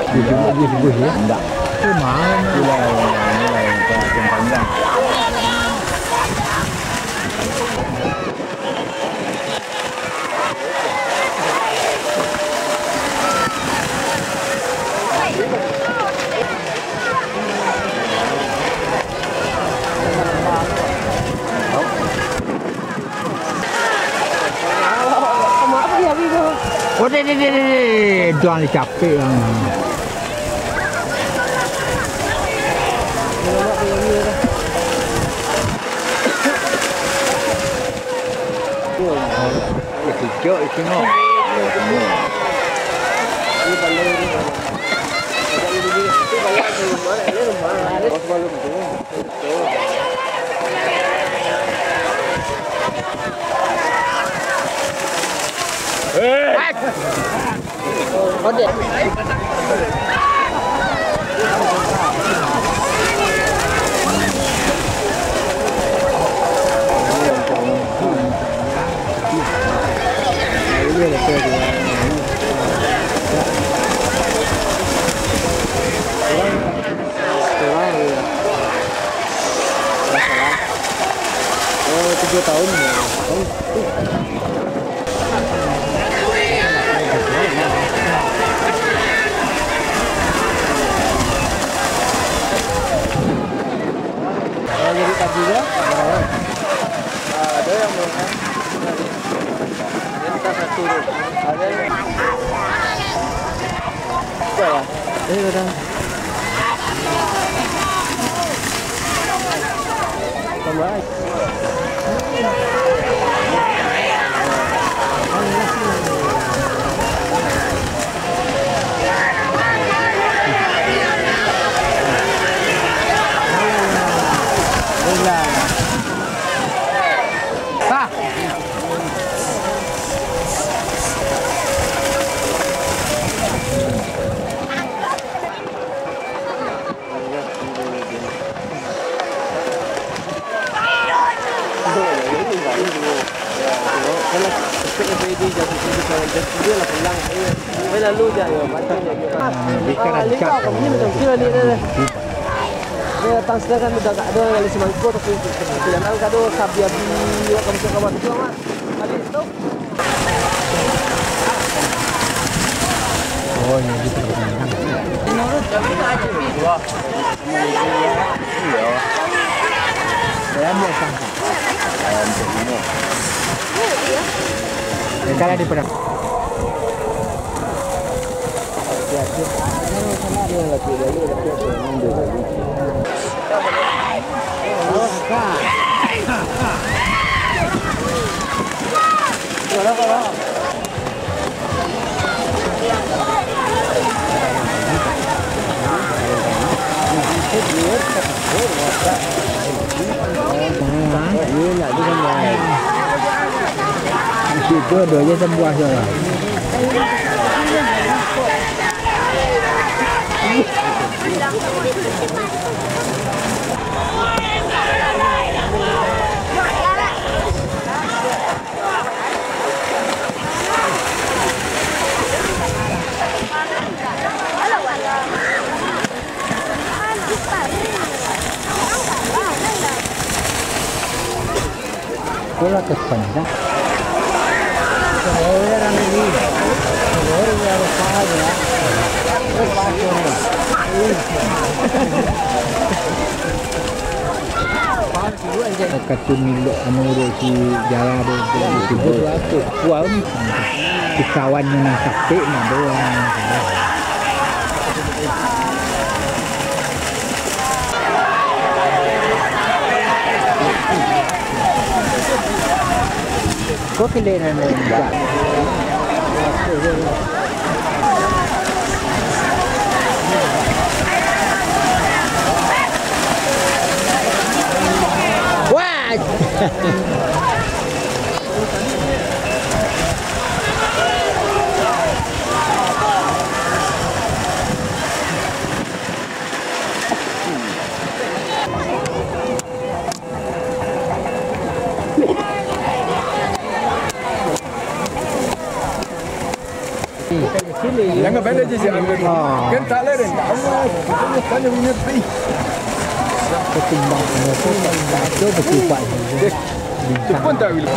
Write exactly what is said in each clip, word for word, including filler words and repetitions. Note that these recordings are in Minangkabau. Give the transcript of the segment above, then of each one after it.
Dia tengok dia subuh ya? Enggak. Dia malam. Dia lah, dia lah yang panjang. Oh, deh, deh, deh, deh, deh. Dah ni capek lah. Eh, kejap itu, no. Oh, tiga tahun ya. Kalau jadi pagi tu, ada yang mau kan? Minta satu tu. Ada yang. Sudah lah. Eh, udah. Tambah. Dia datang sedangkan udah gak ada yang isi mangkuk, tapi sedangkan gak ada sabi-abi, wak kamu suka bantu, Mak. Balik tu. Oh, ini gitu. Kalau di Padang. Itu ada je sebuah je lah. Itulah kepanjang. Katun milok anu tu, si Jara tu, tu, tu, tu, tu, tu, kuah ni. Si kawan ni nan sakik ni doang. Kau kelek nan, nan, nan. Wah! Jangan benda je siap ambil. Ah. Kan tak leren. Tanya punya tadi. Ketimbang semua tu tak ada berkupat. Cepat tak bila.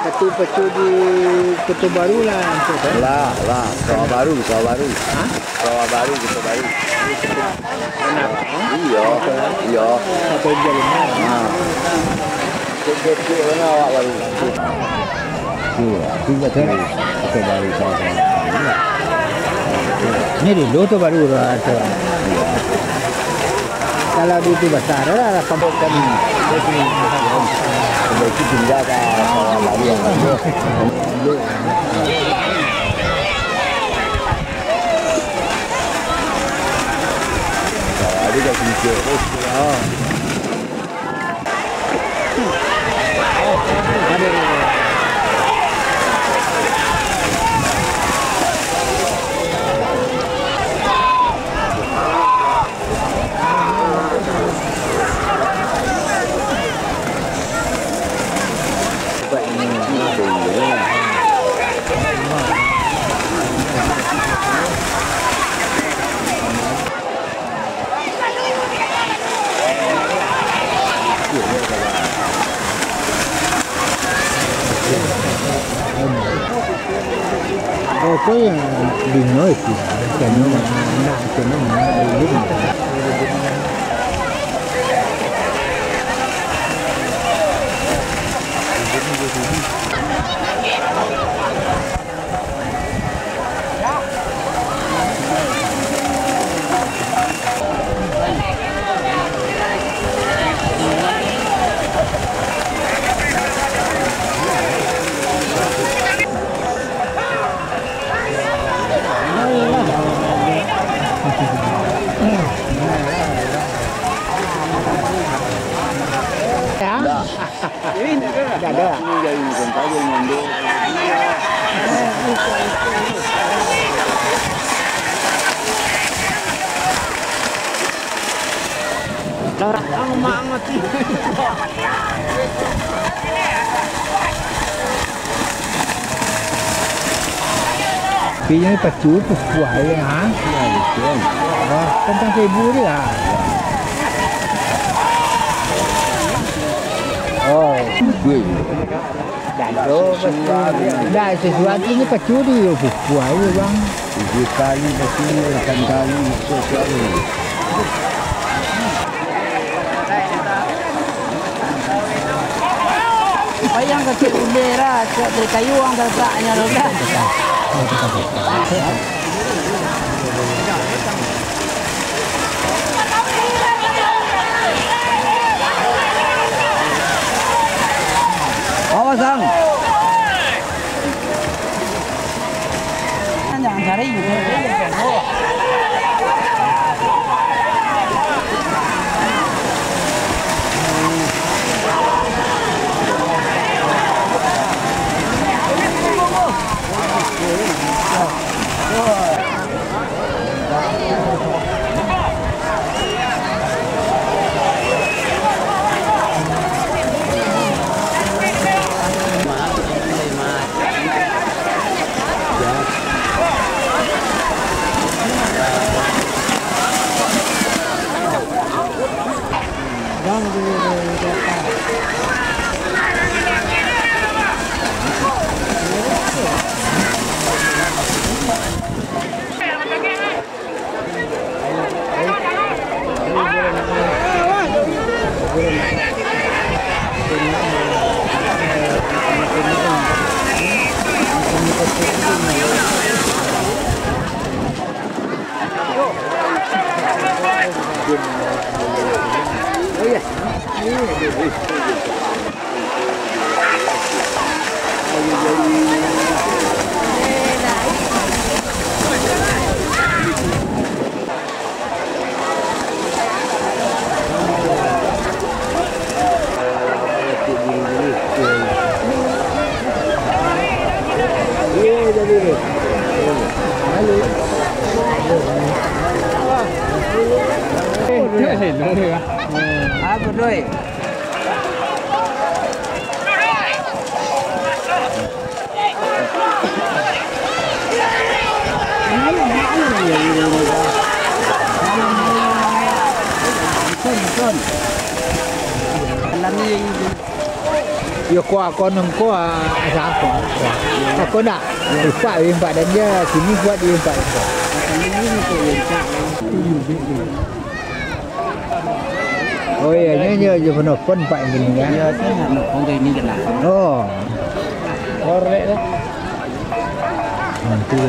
Pacu-pacu di Koto Baru lah, Angku, kan? Lah, lah. Sawah Baru, Sawah Baru. Hah? Sawah Baru, Koto Baru. Benar. Iyo, iyo. Sampai jalan. Ha. Cek-cek mana awak baru. Iyo, tinggal cari Koto Baru, Sawah Baru. Ini dulu tu baru lah, tu. Iyo. Kalau di itu basah, ado lah lapan puluah kami. Baik itu pindah ka sawah baru yang baru. Sawah dia dah singkir. Oh, ya. Oke, ya, bingung sih. Kayaknya anak, kayaknya anak. Ya. Tidak ada. Lah, orang mati. Tapi yang pacu tu kuah ya, ha? Ya, betul. Wah, tentang seribu dia. Oh. Duit. Dah, sesuatu ni pacu dia, oh, kuah ya, bang. Tujuh kali pacu, lapan kali, sesuatu. Bayang kecil bendera, cak dari kayu ang letaknya tu kan. Awas, Ang. Apa, Doi? Yo, kuah ko nang kuah, asa ko. Ako ndak? Lipat lipat dan dia, sini kuat di lipat. Oh iya, nyo, nyo, nyo penelpon Pak ini kan? Iya, saya nak nelpon ke ini kena. Oh. Korek lah. Nanti.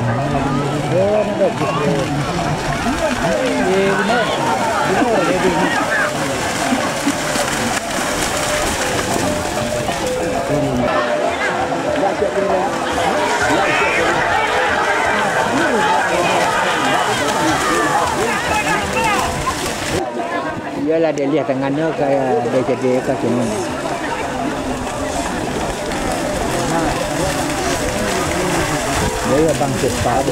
Iyolah, dek liah tangannyo ka, dek jadi ka sini. Yo, yo, bang, cepat.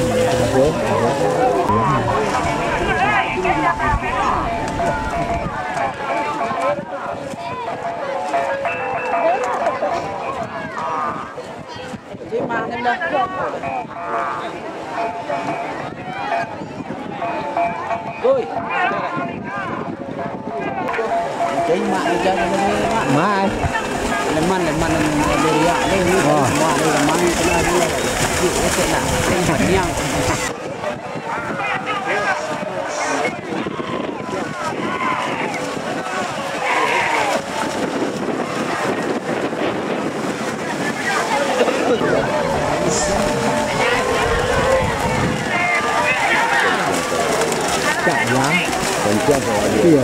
Oi. Cai mak, cai mak. Mak. Leman, leman, leman, leman. Oh. Mak, leman, leman, leman. Cik, cik nak. Leman, niang. Iya.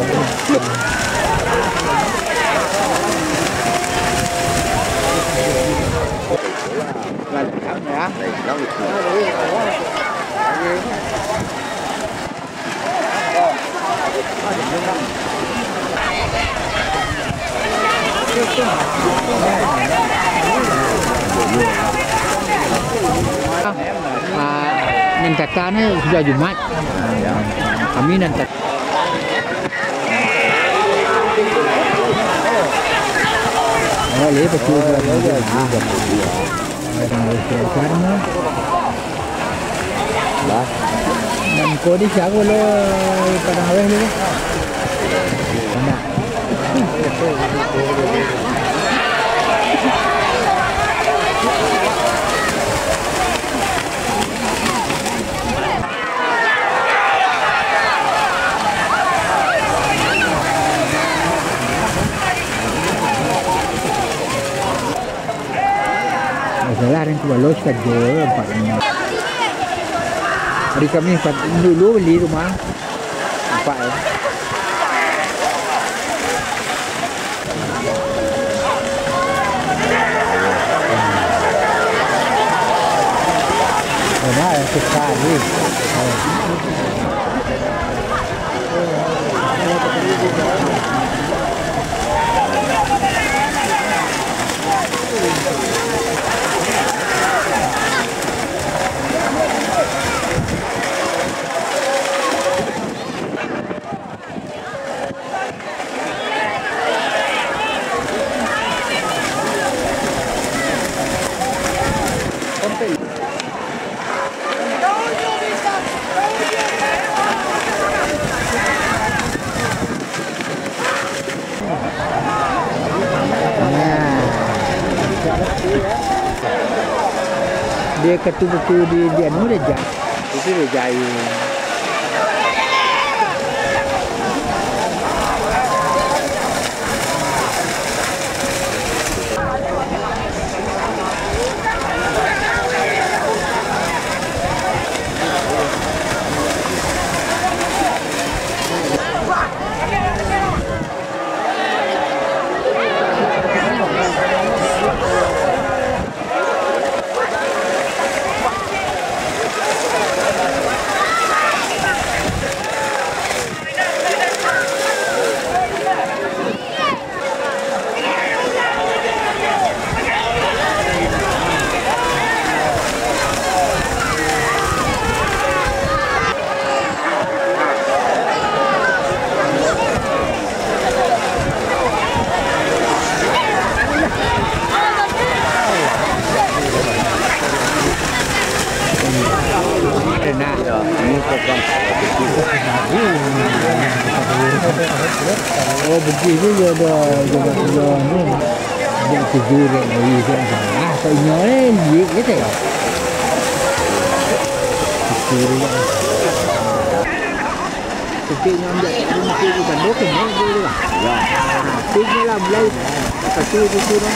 Lancar, ya. Ah, nan Tata ni sudah Jumat. Kami nan Tata. Oh, leh, betul. Bah. Nan ko di siago lo, Padang Aweh lo. Anak. Masalah, ran tu balos sajo, ampek. Hari Kamis, ampek, dulu bali rumah. Ampek, yo. Rumah, yo, susah ni. Nah. Dia ketu-ketu di, di anu dia ja-, itu dia jahit. Oh, begitu je ada, ada, ada, ada. Yang tujuh dek, oh, iya, yang salah. Kau ingat, eh, dia, dia tengok. Tujuh dek. Tapi yang ambil kat rumah tu, bukan dia, kan, dia, dia, dia. Ya. Ha, tu je lah, mulai. Satu, tu, tu, dah.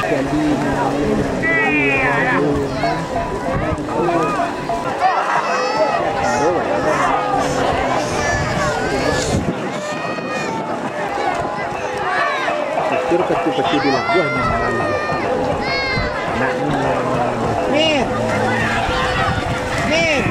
Jadi, Pikir pati-pati di labuah ni malam. Nak ni. Min. Min.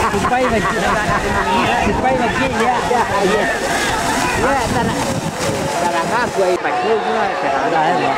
Supai bagi, supai bagi, ya. Ya, ya. Ya, tanah. Tanah aku ai pakai semua, tanah. Tanah, ya, Pak.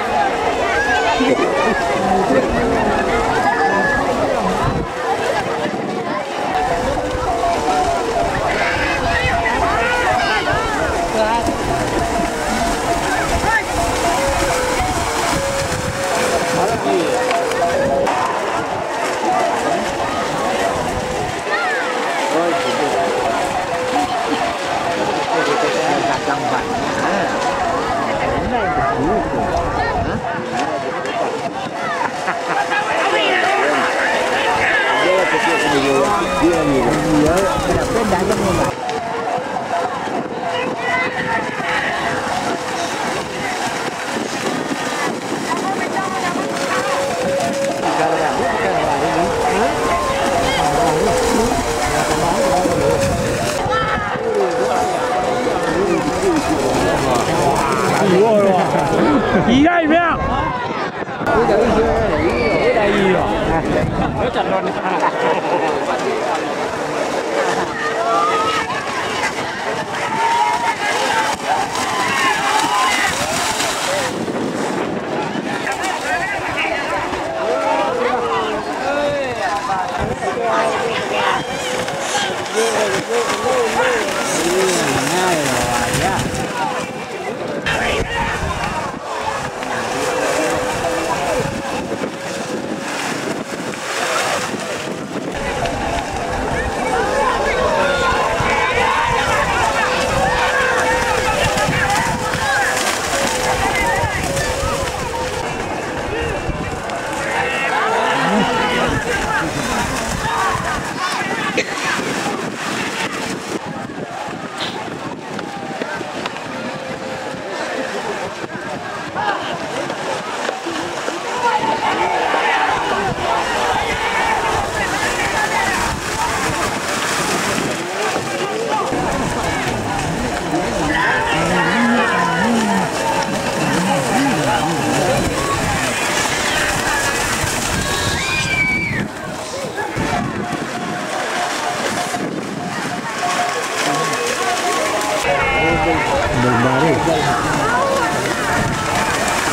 Barbari.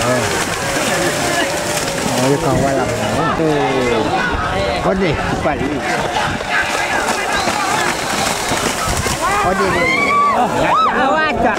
Oh. Oh, dia kawal lah. Oh. Kau ni, cepat. Oh, dia ni. Awas, Kak.